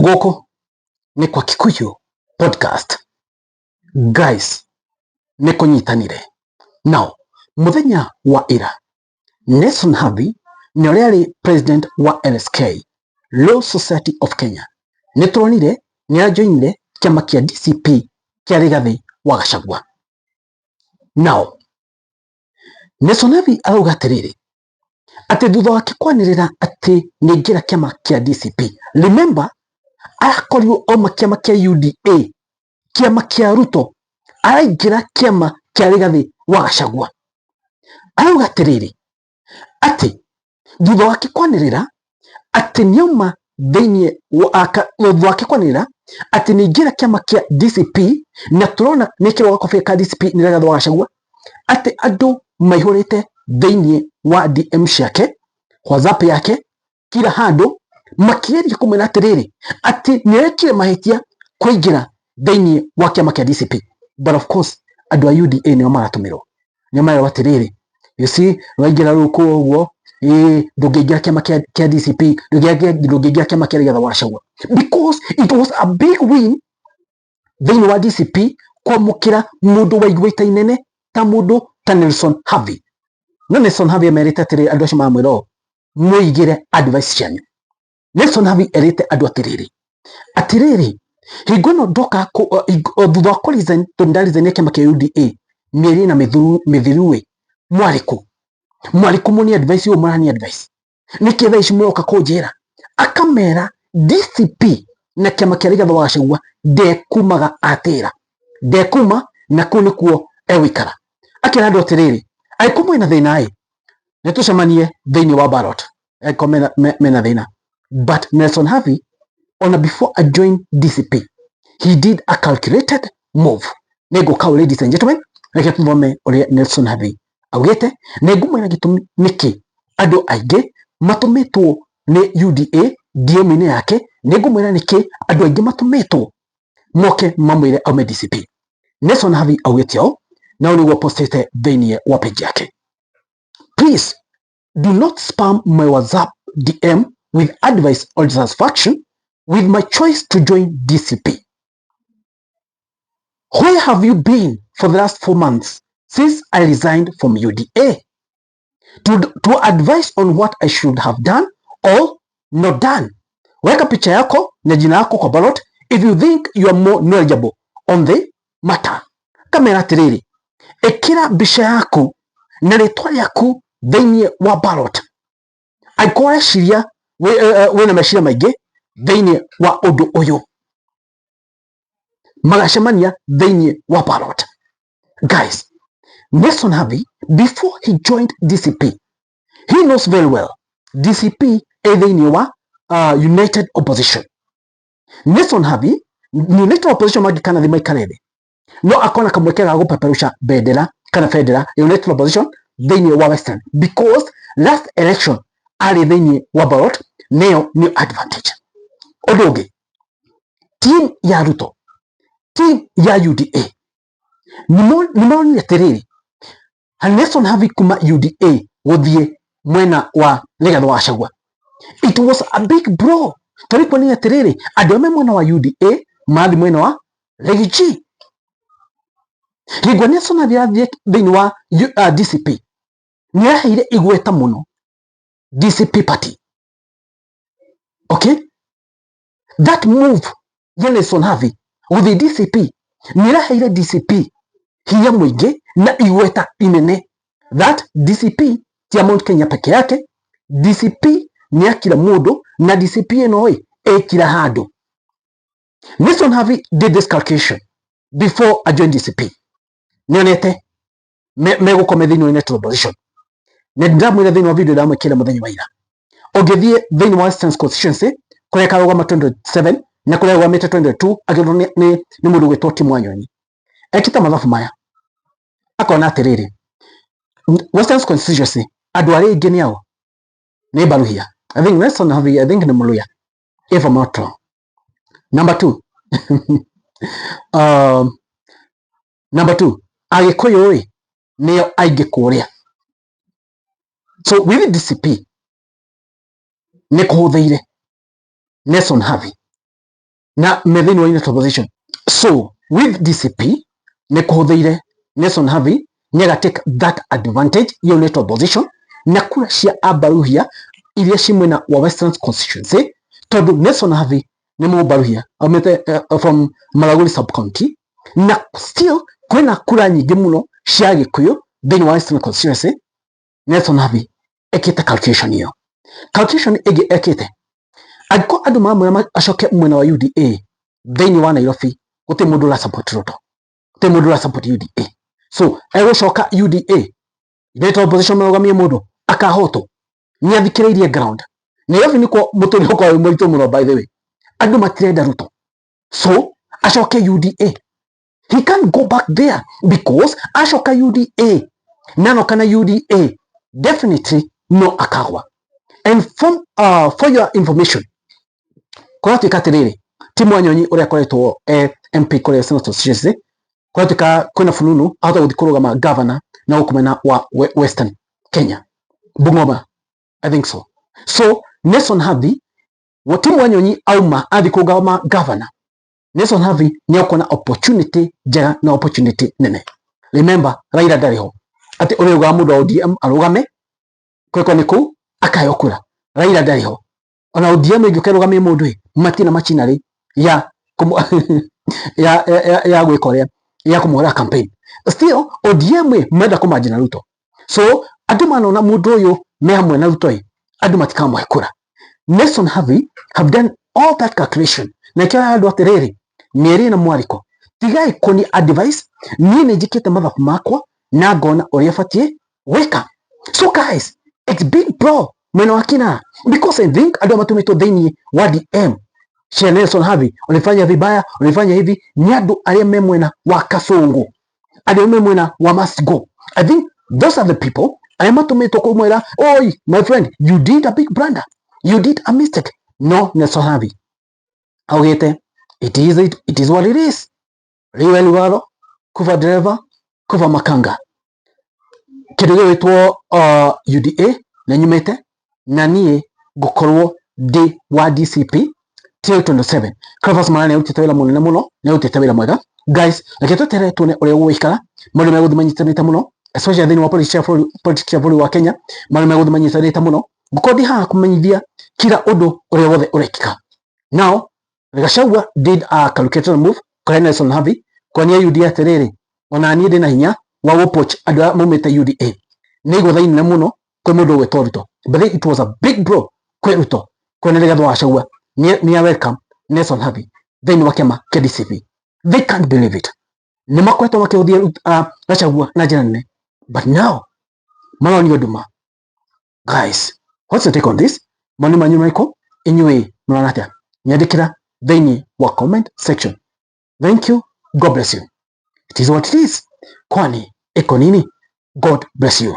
Gũkũ nĩ kwa Kikuyu Podcast. Guys, nĩ kũnyitanire. Now, mũthenya wa ira, Nelson Havi nĩ ũrĩa arĩ president wa LSK, Law Society of Kenya, nĩ turonire nĩ ajoinire kĩama kĩa DCP kĩa Rigathi wa Gachagua. Now, Nelson Havi arauga atĩrĩrĩ, atĩ thutha wake kwanĩrĩra atĩ nĩ aingĩra kĩama kĩa DCP, remember arakorirwo auma kĩama kĩa UDA, kĩama kĩa Ruto, araingĩra kĩama kĩa Rigathi wa Gachagua. Arauga atĩrĩrĩ, atĩ thutha wake kwanĩrĩra atĩ nĩauma thĩinĩ thutha wake kwanĩrĩra atĩ nĩaingĩra kĩama kĩa DCP, na tũrona nĩekĩrwo gakobia ka DCP nĩ Rigathi wa Gachagua, atĩ andũ maihũrĩte thĩinĩ wa DM ciake, WhatsApp yake, kila handũ makĩgeria kũmwĩra atĩrĩrĩ, atĩ nĩarekire mahĩtia kũingĩra thĩinĩ wa kĩama kĩa DCP. But of course andũ a UDA nĩo maratũmĩrwo, nĩo marerwo atĩrĩrĩ, you see, waingĩra rĩu kũu ũguo, ĩĩ ndũngĩingĩra kĩama kĩa DCP, ndũngĩingĩra kĩama kĩa Rigathi wa Gachagua, because it was a big win thĩinĩ wa DCP kwamũkĩra mũndũ wa igweta inene ta mũndũ ta Nelson Havi. No Nelson Havi amerĩte atĩrĩrĩ, andũ acio maramwĩra ũũ, mũigĩre advice cianyu. Nelson Havi erĩte andũ atĩrĩrĩ, atĩrĩrĩ, hingo ĩno ndoka thutha wa kũ resign, tondũ ndaresign kĩama kĩa UDA mĩeri ĩna mĩthiru ĩ, mwarĩ kũ? Mwarĩ kũ mũni advice ũũ mũrani advice nĩkĩ thaa ici mũroka kũnjĩra? Akamera DCP na kĩama kĩa Rigathi wa Gachagua ndekumaga atĩra, ndekuma na kũu nĩkuo egũikara. Akĩra andũ atĩrĩrĩ, angĩkorwo mwĩna thĩna ĩ, nĩ tũcemanie thĩinĩ wa ballot, angĩkorwo mena thĩna. But Nelson Havi, ona before I joined DCP, he did a calculated move. Nĩngũka, ladies and gentlemen, reke tũthome ũrĩa Nelson Havi augĩte, na ngũmwĩra gĩtũmi nĩkĩ andũ aingĩ matũmĩtwo nĩ UDA DM-inĩ yake, nĩngũmwĩra nĩkĩ andũ aingĩ matũmĩtwo moke mamwĩre aume DCP. Nelson Havi augĩte ũũ, na ũũ nĩguo postĩte thĩinĩ wa page yake: "Please do not spam my WhatsApp DM with advice or dissatisfaction with my choice to join DCP. Where have you been for the last 4 months since I resigned from UDA? To advise on what I should have done or not done. Weka picha yako na jina yako kwa ballot if you think you are more knowledgeable on the matter." Kamera atĩrĩrĩ, ĩkĩra mbica yaku na rĩtwa rĩaku thĩinĩ wa ballot angĩkorwo ũreciria wĩna meciria maingĩ thĩinĩ wa ũndũ ũyũ. Magacemania thĩinĩ wa ballot. Guys, Nelson Havi, before he joined DCP, he knows very well DCP ĩ thĩinĩ wa United Opposition. Nelson Havi, United Opposition mangĩkana thĩ maikare thĩ, no akona kamweke ga gũpeperusha bendera kana bendera ya United Opposition thĩinĩ wa Western, because last election arĩ thĩinĩ wa ballot, nĩyo nĩ advantage. Ũndũ ũngĩ, team ya Ruto, team ya UDA nĩmonire atĩrĩrĩ, Nelson Havi kuma UDA gũthiĩ mwena wa Rigathi wa Gachagua, it was a big blow, tondũ kuonania atĩrĩrĩ, andũ arĩa me mwena wa UDA marathiĩ mwena wa Riggy G. Hingo Nelson Havi athiĩ thĩinĩ wa DCP, nĩ aheire igweta mũno DCP party. Okay, that move ya Nelson Havi gũthiĩ DCP nĩ ĩraheire DCP hinya mũingĩ na igweta inene, that DCP ti ya Mount Kenya peke yake, DCP nĩ ya kila mũndũ, na DCP ĩno ĩ ĩ kila handũ. Nelson Havi did this calculation before I joined DCP. Nĩonete megũkorwo me thĩinĩ wa United Opposition, na ndamwĩra thĩinĩ wa video ndamwĩkĩra mũthenya wa ira, ũngĩthiĩ thĩinĩ wa Western constituency kũrĩa karũgama 27 na kũrĩa arũgamĩte 22 agĩrwo nĩ mũndũ ũgwĩtwo Tim Wanyonyi, ekĩte mathabu maya akona atĩrĩrĩ, Western constituency andũ arĩa aingĩ nĩ ao nĩ Baruhia. I think Nelson Havi, I think nĩ Mũluya, if I'm not wrong. Number two, number two, Agĩkũyũ ĩ nĩo aingĩ kũrĩa, so with DCP nĩ kũhũthĩire Nelson Havi. Na me thĩinĩ wa United Opposition. So with DCP nĩ kũhũthĩire Nelson Havi nĩ aga take that advantage ya United Opposition na kura cia Abaruhia iria ci mwena wa Western Constituency, tondũ Nelson Havi nĩ Mũbaruhia aumĩte from Maragoli sub county, na still kwĩna kura nyingĩ mũno cia Gĩkũyũ thĩinĩ wa Western Constituency. Nelson Havi ekĩte calculation ĩyo. Calculation ĩngĩ ekĩte, angĩkorwo andũ maramwĩra acoke mwena wa UDA thĩinĩ wa Nairobi, gũtirĩ mũndũ ũra support Ruto, gũtirĩ mũndũ ũra support UDA, so egũcoka UDA, United Opposition marũgamie mũndũ akahotwo. Nĩ athikĩrĩirie ground. Nairobi nĩkuo mũtũrĩre ũkoragwo wĩ mũritũ mũno, by the way. Andũ matirenda Ruto, so acoke UDA? He can't go back there because acoka UDA nanoka na UDA definitely no akagwa. And for your information, kũratuĩka atĩrĩrĩ, Tim Wanyonyi ũrĩa akoretwo MP kũrĩa Senate Constituency, kũratuĩka kwĩna fununu ahota gũthiĩ kũrũgama governor na gũkũ mwena wa Western Kenya, Bungoma, I think so. So Nelson Havi, Tim Wanyonyi auma athiĩ kũrũgama governor, Nelson Havi nĩ akuona opportunity njega na opportunity nene. Remember, Raila ndarĩ ho atĩ ũrĩa ugaga mũndũ wa ODM arũgame kwĩko nĩ kũu akaheo kura. Raila ndarĩ ho. Ona ODM ĩngĩũka ĩrũgamie mũndũ ĩ, matirĩ machinery ya gwĩka ũrĩa ya kũmũhũra campaign. Still ODM ĩ menda kũmanjia na Ruto, so andũ manona mũndũ ũyũ me hamwe na Ruto ĩ, andũ matikamũhe kura. Nelson Havi have done all that calculation na ĩkĩra andũ atĩrĩrĩ, mĩario na mwarĩko, tigai kũni advice, niĩ nĩ njĩkĩte mathabu makwa na ngona ũrĩa batiĩ gwĩka. So guys, it's big bro mwena wa Kinara, because I think andũ matũmĩtwo thĩinĩ wa DM cia Nelson Havi, ulifanya vibaya, ulifanya hivi, ni andũ arĩa me mwena wa Kasongo, arĩa me mwena wa must go. I think those are the people arĩa matũmĩtwo kũmwĩra, "Oi my friend, you did a big blunder, you did a mistake." No Nelson Havi augĩte, It is what it is, liwe liwalo, kufa dereva kufa makanga." Kĩndũ gĩgwĩtwo UDA nĩ nyumĩte na niĩ ngũkorwo ndĩ wa DCP till 27. Cleophas Malala nĩ arutĩte wĩra mũnene mũno, nĩ arutĩte wĩra mwega. Guys, reke tweterere tuone ũrĩa gũgũikara. Maũndũ megũthiĩ manyitanĩte mũno, especially thĩinĩ wa politics ya bũrũri wa Kenya. Maũndũ megũthiĩ manyitanĩte mũno. Ngũkorwo ndĩ haha kũmenyithia kila ũndũ ũrĩa wothe ũrekĩka. Now Gachagua did a calculated move kũrĩ Nelson Havi kuonia UDA atĩrĩrĩ, ona niĩ ndĩna hinya wa gũpoach andũ arĩa maumĩte UDA. Nĩ igũtha inene mũno kwĩ mũndũ ũgwĩtwo Ruto, but it was a big blow kwĩ Ruto kuona Rigathi wa Gachagua nĩ welcome Nelson Havi thĩinĩ wa kĩama kĩa DCP. They can't believe it. Nĩ makoretwo makĩhũthia Gachagua na njĩra nene, but now maronio nduma. Guys, what's your take on this? Mawoni manyu marĩkũ? Inyuĩ mũrona atĩa? Nyandĩkĩra thĩinĩ wa comment section. Thank you. God bless you. It is what it is. Kwani iko nini? God bless you.